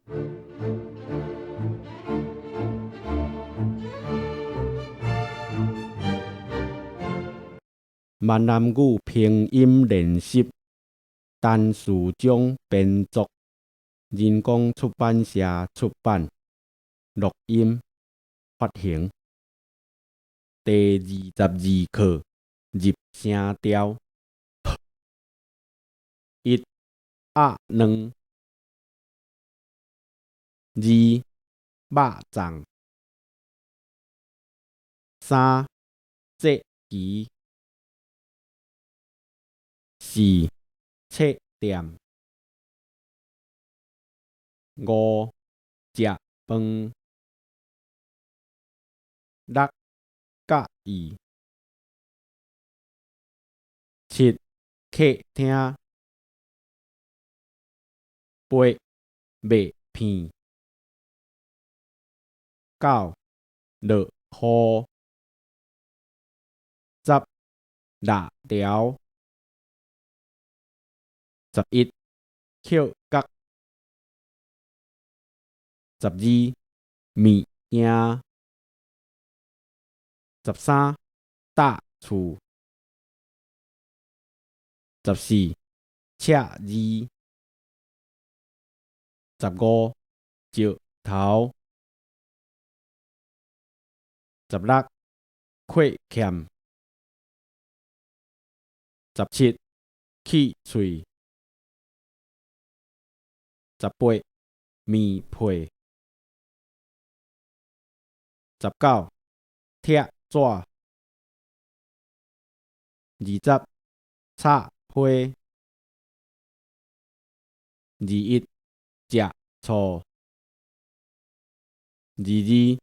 閩南語拼音練習，陳士中編作，人工出版社出版，錄音發行。第22課入聲調。一、鴨卵，二、肉粽，三、節期，四、冊店，五、食飯，六、佮意，七、客廳，八、麥片，九、落雨，十、辣條，11、抾角，12、物件，13、搭厝，14、赤字，15、石頭，16、虧欠，17、氣喙，18、棉被，19、拆紙，20、插花，21、食醋，22、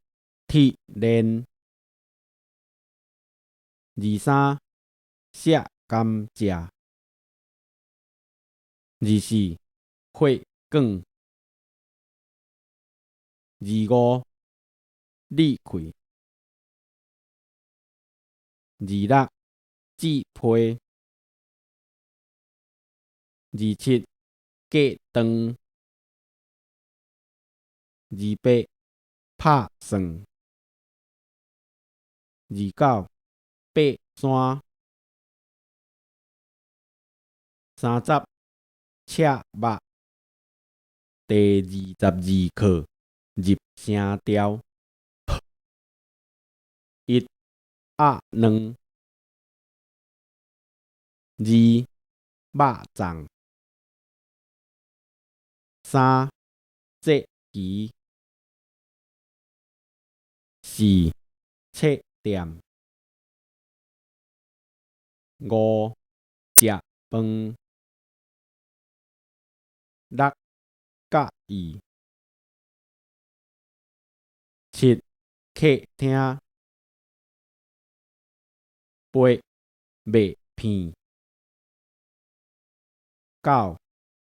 鐵鏈，23、寫甘蔗，24、血管，25、理氣，26、紙皮，27、隔斷，28、拍算，29、爬山，30、赤肉。第22課入聲調。一、鴨卵，二、肉粽，三、節期，四、冊店，五、食飯，六、佮意，七、客廳，八、麥片，九、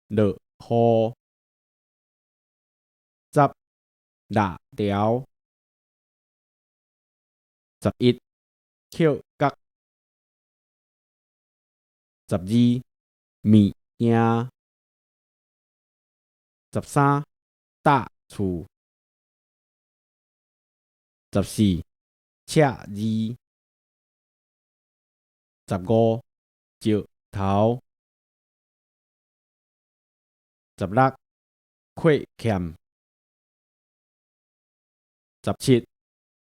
落雨，十、辣條，11、抾角，12、物件，13、搭厝，14、赤字，15、石頭，16、虧欠，17、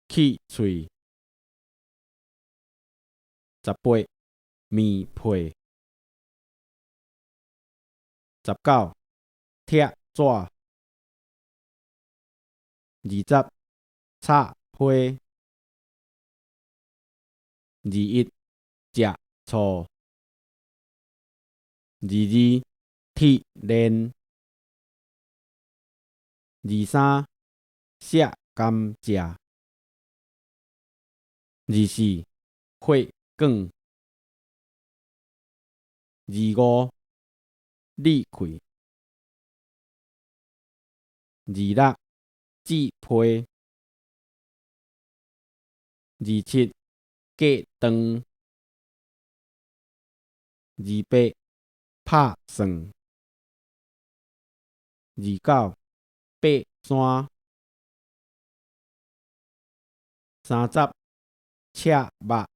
氣喙，18、棉被，19、拆紙，20、插花，21、食醋，22、鐵鏈，23、寫甘蔗，24、血管，25、理氣，26、紙皮，27、隔斷，28、拍算，29。爬山。30，赤肉。